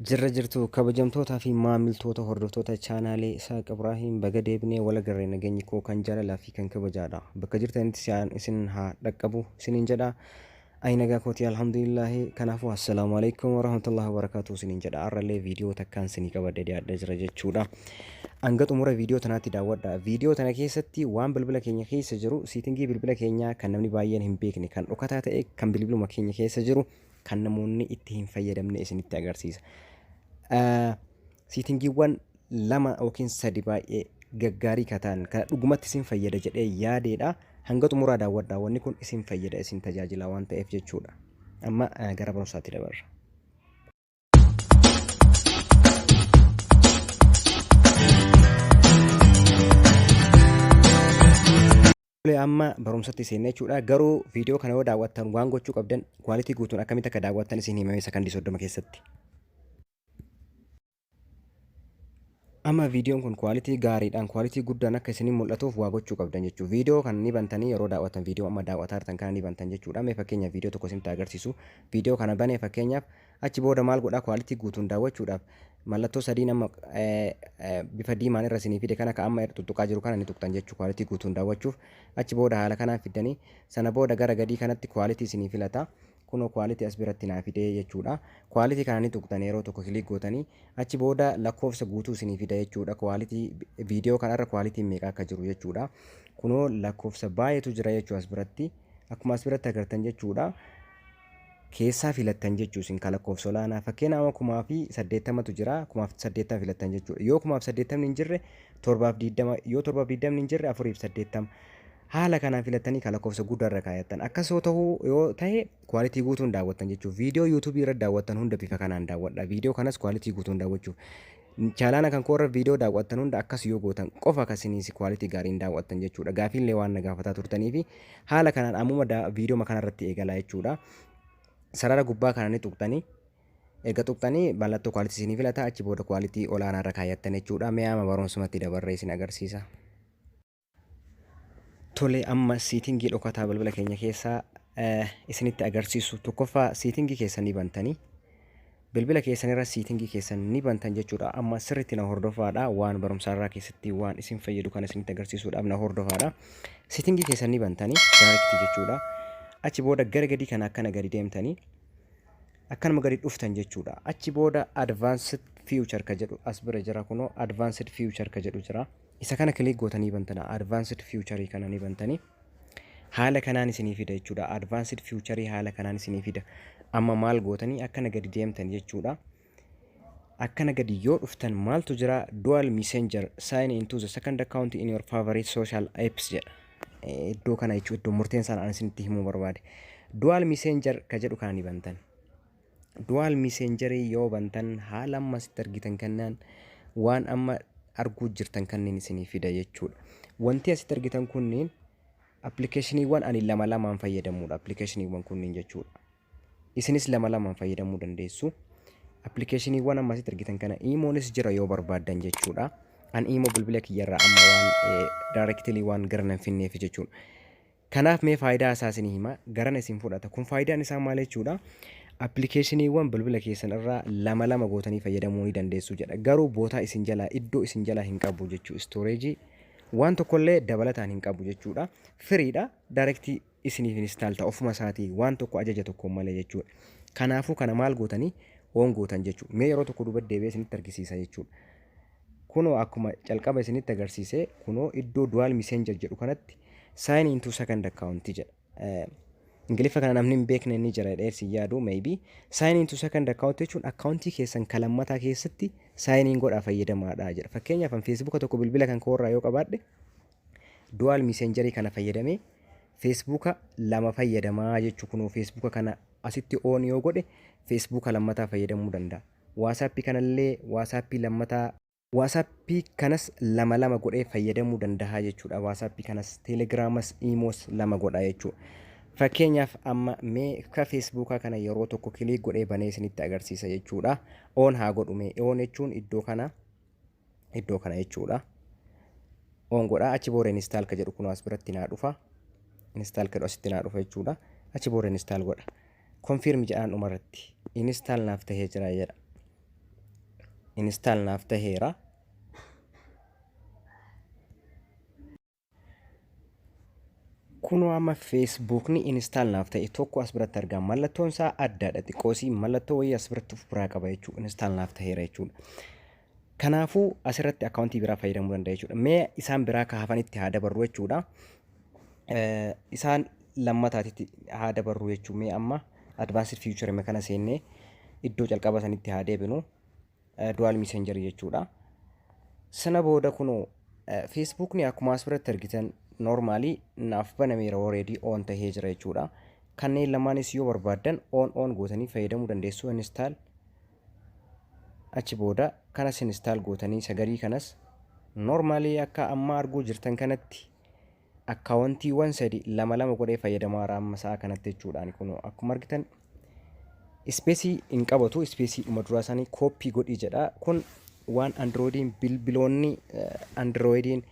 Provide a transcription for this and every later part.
Jirra jirtu, kabajamtootaa fi maamiltoota hordoftoota chaanaalee Isaaq Ibraahim, baga deebinee wal agarre. Nageenyi koo kan jaalalaa fi kan kabajaadha. Bakka jirtanitti si'aan isin haa dhaqqabu isiniin jedha. Ani nagaa kooti, alhamdulillaahi. Kanaafuu assalaamu alaikum warahmatullahi wabarakatuh isiniin jedha. Har'allee viidiyoo takkaan isinii qabadhe dhiyaadhee jira jechuudha. Hanga xumura viidiyoo tanaatti daawwadha. Viidiyoo tana keessatti waan bilbila keenya keessa jiru, setting bilbila keenyaa kan namni baay'een hin beekne, kan dhokataa ta'e, kan bilbiluma keenya keessa jiru, kan namoonni itti hin fayyadamne isinitti agarsiisa. Settingiiwwan lama yookiin sadi baay'ee gaggaarii ka ta'an kan dhugumatti isin fayyada jedhee yaadeedha. Hanga xumuraa daawwadhaa, wanni kun isin fayyada, isin tajaajila waan ta'eef jechuudha. Amma gara barumsaatti dabarra. Amma barumsatti seenne jechuudha. Garuu viidiyoo kana yoo daawwattan waan gochuu qabdan, quality guutuun akkamitti akka daawwattan isin himame sakandii 30 keessatti. Amma viidiyoon kun quality gaariidhaan, quality guddaan akka isinii mul'atuuf waa gochuu qabdan jechuudha. Viidiyoo kana ni bantanii yeroo daawwattan, viidiyoo amma daawwataa jirtan kana ni bantan jechuudha. Mee fakkeenyaaf viidiyoo tokko isinitti agarsiisu. Viidiyoo kana banee fakkeenyaaf achi booda maal godhaa? Quality guutuun daawwachuudhaaf mallattoo sadiin amma bifa diimaan irra isinii fide kana, ka amma tuttuqaa jiru kana ni tuqxan jechuudha quality guutuun daawwachuuf. Achi booda haala kanaan fiddanii, sana booda gara gadii kanatti quality isinii filata. Kunoo quality as biratti naa fidee jechuudha. Quality kana ni tuqxan, yeroo tokko click gootanii achi booda lakkoofsa guutuu isinii fida jechuudha. Quality viidiyoo kanarra quality meeqa akka jiru jechuudha. Kunoo lakkoofsa baay'eetu jira jechuudha as biratti. Akkuma as biratti agartan jechuudha. Keessaa filattan jechuu isin ka lakkoofsa olaanaa, fakkeenya amma 1080tu jira, 1080 filattan jechuudha. Yoo 1080ni hin jirre 720, yoo 720ni hin jirre 480. Haala kanaan filattanii ka lakkoofsa guddaa irra kaayattan. Akkas yoo ta'u, yoo ta'e quality guutuun daawwattan jechuudha. Viidiyoo YouTubeii irra daawwattan hunda bifa kanaan daawwadha. Viidiyoo kanas quality guutuun daawwachuuf chaalaana kan koorra viidiyoo daawwattan hunda akkas yoo gootan qofa akkasiniis quality gaariin daawwattan jechuudha. Gaafiillee waan na gaafataa turtanii fi haala kanaan ammuma viidiyoo kana irratti eegalaa jechuudha. Sarara gubbaa kana ni tuqxanii, erga tuqxanii mallattoo quality isinii filata, achi booda quality olaanaa irra kaayattan jechuudha. Mee amma barumsumatti dabarree isin agarsiisa. Tole, amma setting dhokataa bilbila keenya keessaa isinitti agarsiisu. Tokkoffaa, setting keessan ni bantanii, bilbila keessan irra setting keessan ni bantan jechuudha. Amma sirriitti na hordofaadha. Waan barumsaarraa keessatti waan isin fayyadu kana isinitti agarsiisuudhaaf na hordofaadha. Setting keessan ni bantanii direct jechuudha. Achi booda gara gadii kana akkana gadi deemtanii, akkanuma gadi dhuftan jechuudha. Achi booda advanced feature ka jedhu as bira jira. Kunoo advanced feature ka jedhu jira. Isa kana click gootanii bantana. Advanced feature kana ni bantanii, haala kanaan isinii fida jechuudha. Advanced feature haala kanaan isinii fida. Amma maal gootanii? Akkana gadi deemtan jechuudha. Akkana gadi yoo dhuftan maaltu jira? "Dual messenger: sign into the second account in your favorite social apps" jedha. Iddoo kana jechuun iddoo murteen sana an isinitti himuu barbaade. Dual messenger ka jedhu kana ni bantan. Dual messengerii yoo bantan haala amma asitti argitan kannaan, waan amma arguu jirtan kanneen isinii fida jechuudha. Wanti asitti argitan kunniin appilikeeshiniiwwan ani lama lamaan fayyadamuudha. Appilikeeshiniiwwan kunniin jechuudha. Isinis lama lamaan fayyadamuu dandeessu. Appilikeeshiniiwwan amma asitti argitan kana, Imoonis jira yoo barbaaddan jechuudha. An Imo bilbila kiyyarraa amma waan directly waan gara nan finneef jechuudha. Kanaaf mee faayidaa isaa isinii hima. Garana isin fudhata. Kun faayidaan isaa maal jechuudha? Appilikeeshiniiwwan bilbila keessan irraa lama lama gootanii fayyadamuu ni dandeessu jedha. Garuu bootaa isin jalaa, iddoo isin jalaa hin qabu jechuu. Storage waan tokkollee dabalataan hin qabu jechuudha. Freedha. Direct isiniif install ta'a ofuma isaatii, waan tokko ajaja tokkoon malee jechuudha. Kanaafuu kana maal gootanii? On gootan jechuudha. Mee yeroo tokko duuba deebi'ee isinitti argisiisa jechuudha. Kunoo akkuma calqaba isinitti agarsiise, kunoo iddoo dual messenger jedhu kanatti "sign into second account" jedha. Ingiliffa kana namni hin beekne ni jira jedhee si yaadu maybe. Sign into second account jechuun akkaawuntii keessan kan lammataa keessatti sign in godhaa fayyadamaadha jedha. Fakkeenyaaf an Facebooka tokko bilbila kan koorraa yoo qabaadhe, dual messengerii kana fayyadamee Facebooka lama fayyadamaa jechuu. Kunoo Facebooka kana asitti on yoo godhe Facebooka lammataa fayyadamuu danda'a. WhatsAppii kanallee, WhatsAppii lammataa, WhatsAppii kanas lama lama godhee fayyadamuu danda'a jechuudha. WhatsAppii kanas, Telegramas, Imos lama godha jechuudha. Fakkeenyaaf amma mee ka Facebookaa kana yeroo tokko click godhee banee isinitti agarsiisa jechuudha. On haa godhu mee. On jechuun iddoo kana jechuudha. On godha, achi booda install ka jedhu kunoo as biratti naa dhufa. Install ka jedhu asitti naa dhufa jechuudha. Achi booda install godha. Confirm jedhaan, dhumarratti install naaf tahee jira jedha. Install naaf taheera. Kunoo amma Feesbuukni install naaf ta'e tokko as biratti argama. Mallattoon isaa addaadha, xiqqoosii mallattoo wayii as biratti of biraa qaba jechuudha. Install naaf taheera jechuudha. Kanaafuu asirratti akkaawuntii biraa fayyadamuu danda'a jechuudha. Mee isaan biraa ka hafanitti haa dabarru jechuudha. Isaan lammataatitti haa dabarru jechuudha. Mee amma advanced feature kana seennee iddoo calqaba sanitti haa deebinu. Dual Messenger jechuudha. Sana booda kunoo Feesbuukni akkuma as biratti argitan normally naaf banameera, already on tahee jira jechuudha. Kanneen lamaanis yoo barbaaddan on on gootanii fayyadamuu dandeessu. Install, achi booda kanas install gootanii, sagarii kanas normally akka amma arguu jirtan kanatti akkaawwantiiwwan sadi lama lama godhee fayyadamaa amma sa'a kanatti jechuudhaan. Kun akkuma argitan space hin qabatu, space dhuma duraa isaanii copy godhii jedha. Kun waan Androidiin, bilbiloonni Androidiin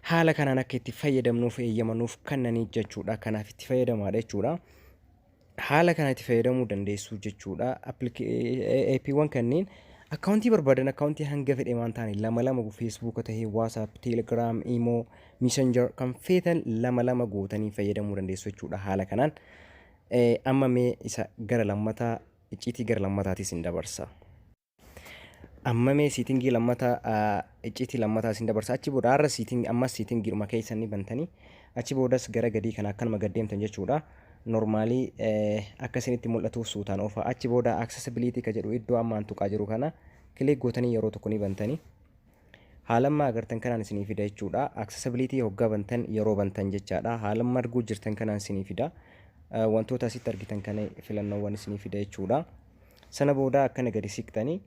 haala kanaan akka itti fayyadamnuuf eeyyamanuuf kannanii jechuudha. Kanaaf itti fayyadamaadha jechuudha. Haala kana itti fayyadamuu dandeessu jechuudha. Appiiwwan kanneen akkaawuntii barbaadan, akkaawuntii hanga fedhe waan taane lama lama, Feesbuuka tahee, WhatsApp, Telegram, Imo, Messenger, kan feetan lama lama gootanii fayyadamuu dandeessu jechuudha haala kanaan. Amma mee isa gara lammataa, icciitii gara lammataatis hin dabarsa. Amma mee setting lammataa, icciitii lammataa isin dabarsa. Achi booda har'a setting, ammas settingiidhuma keessan ni bantanii, achi boodas gara gadii kana akkanuma gad deemtan jechuudha. Normally akka isinitti mul'atuuf suutaan oofa. Achi booda accessibility ka jedhu iddoo ammaan tuqaa jiru kana click gootanii yeroo tokko ni bantanii. Haala amma agartan kanaan isinii fida jechuudha. Accessibility hoggaa bantan, yeroo bantan jechaadha. Haala amma arguu jirtan kanaan isinii fida. Wantoota asitti argitan kana filannoowwan isinii fida jechuudha. Sana booda akkana gadi siqtanii,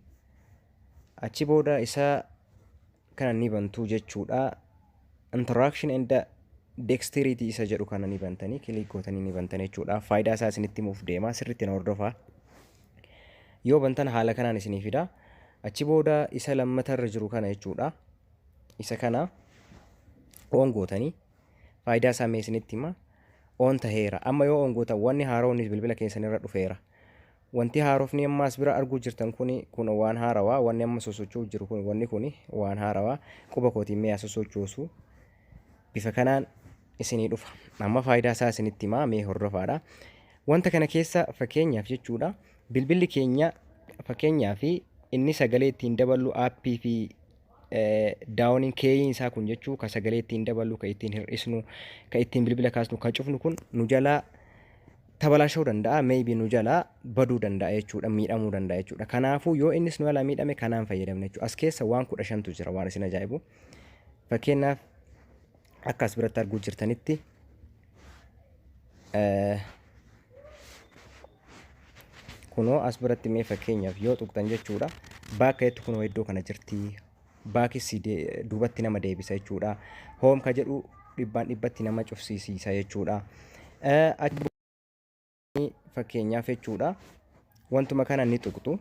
achi booda isa kana ni bantuu jechuudha. Interaction and dexterity isa jedhu kana ni bantanii, click gootanii ni bantan jechuudha. Faayidaa isaa isinitti himuuf deema, sirriitti na hordofaa. Yoo bantan haala kanaan isinii fida. Achi booda isa lammatarra jiru kana jechuudha. Isa kana on gootanii, faayidaa isaa mee isinitti hima. On taheera. Amma yoo on gootan wanni haaroon bilbila keessan irra dhufeera. Wanti haarofni amma as bira arguu jirtan kuni kun waan haarawaa. Wanni amma sosocho'u jiru kun, wanni kun waan haarawaa. Quba kootiin mee sosochoosu, bifa kanaan isinii dhufa. Amma faayidaa isaa isinitti himaa, mee hordofaadha. Wanta kana keessa fakkeenyaaf jechuudha, bilbilli keenya fakkeenyaaf inni sagalee ittiin daballu, up fi downiin keeyiin isaa kun jechuu, ka sagalee ittiin daballu, ka ittiin hir'isnu, ka ittiin bilbila kaasnu, ka cufnu kun nu jalaa tabalaashuu danda'a, maybe nu jalaa baduu danda'a jechuudha, miidhamuu danda'a jechuudha. Kanaafuu yoo innis nu jalaa miidhame kanaan fayyadamna jechuudha. As keessa waan 15tu jira, waan isin ajaa'ibu. Fakkeenyaaf akka as biratti arguu jirtanitti, kunoo as biratti mee fakkeenyaaf yoo tuqxan jechuudha, back jettu kunoo iddoo kana jirti. Backis duubatti nama deebisa jechuudha. Home ka jedhu dhibbaan dhibbatti nama cufsiisiisa jechuudha. Fakkeenyaaf jechuudha, wantuma kana ni tuqxu.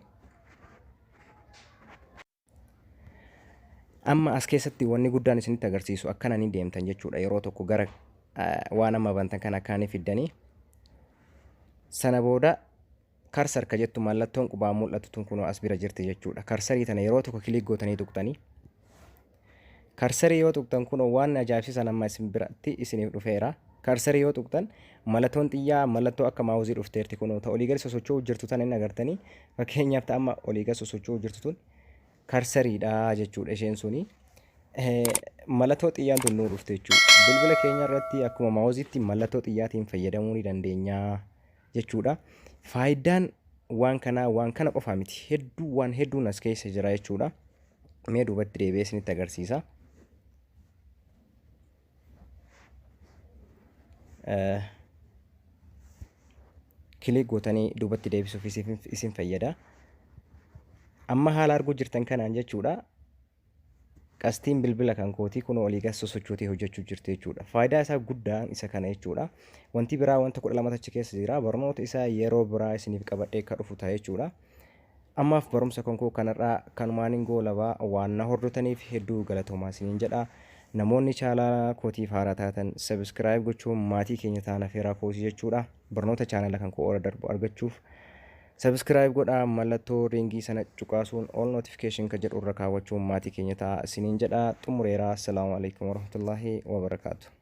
Amma as keessatti wanni guddaan isinitti agarsiisu, akkana ni deemtan jechuudha. Yeroo tokko gara waan amma bantan kana akkana ni fiddanii, sana booda cursor ka jettu, mallattoon qubaa mul'atu tun kunoo as bira jirti jechuudha. Cursorii tana yeroo tokko click gootanii tuqxanii, cursorii yoo tuqxan kunoo waan ajaa'ibsiisan amma isin biratti isiniif dhufeera. Cursorii yoo tuqxan mallattoon xiyyaa, mallattoo akka mouseii dhufteerti kunoo, ta olii gadi sosocho'uu jirtu tana hin agartanii. Fakkeenyaaf ta amma olii gadi sosocho'uu jirtu tun cursoriidha jechuudha isheen suni. Mallattoo xiyyaan tun nuu dhufte jechuudha. Bilbila keenya irratti akkuma mouseiitti mallattoo xiyyaatiin fayyadamuu ni dandeenya jechuudha. Faayidaan waan kanaa waan kana qofaa miti. Hedduu, waan hedduun as keessa jira jechuudha. Mee duubatti deebi'ee isinitti agarsiisa. Click gootanii duubatti deebisuuf isin fayyada. Amma haala arguu jirtan kanaan jechuudha. Qastiin bilbila kan kootii kun olii gas sosochootee hojjechuu jirti jechuudha. Faayidaa isaa guddaan isa kana jechuudha. Wanti biraa wanta 12 achi keessa jira. Barnoota isaa yeroo biraa isiniif qabadhee akka dhufu ta'a jechuudha. Ammaaf barumsa kan koo kanarraa kanumaan goolabaa. Waan na hordotaniif hedduu galatoomaa isiniin jedha. Namoonni channel kootiif haaraa taatan subscribe gochuun maatii keenya ta'an afeeraa kootii jechuudha. Barnoota channel kan koo ora darbu argachuuf. Subscribe godhaa, mallattoo ringii sana cuqaasuun all notification ka jedhu irra kaawwachuun maatii keenya ta'a isiniin jedha. Xumureera. Assalaamu alaikum warahmatullaahi wabarakaatu.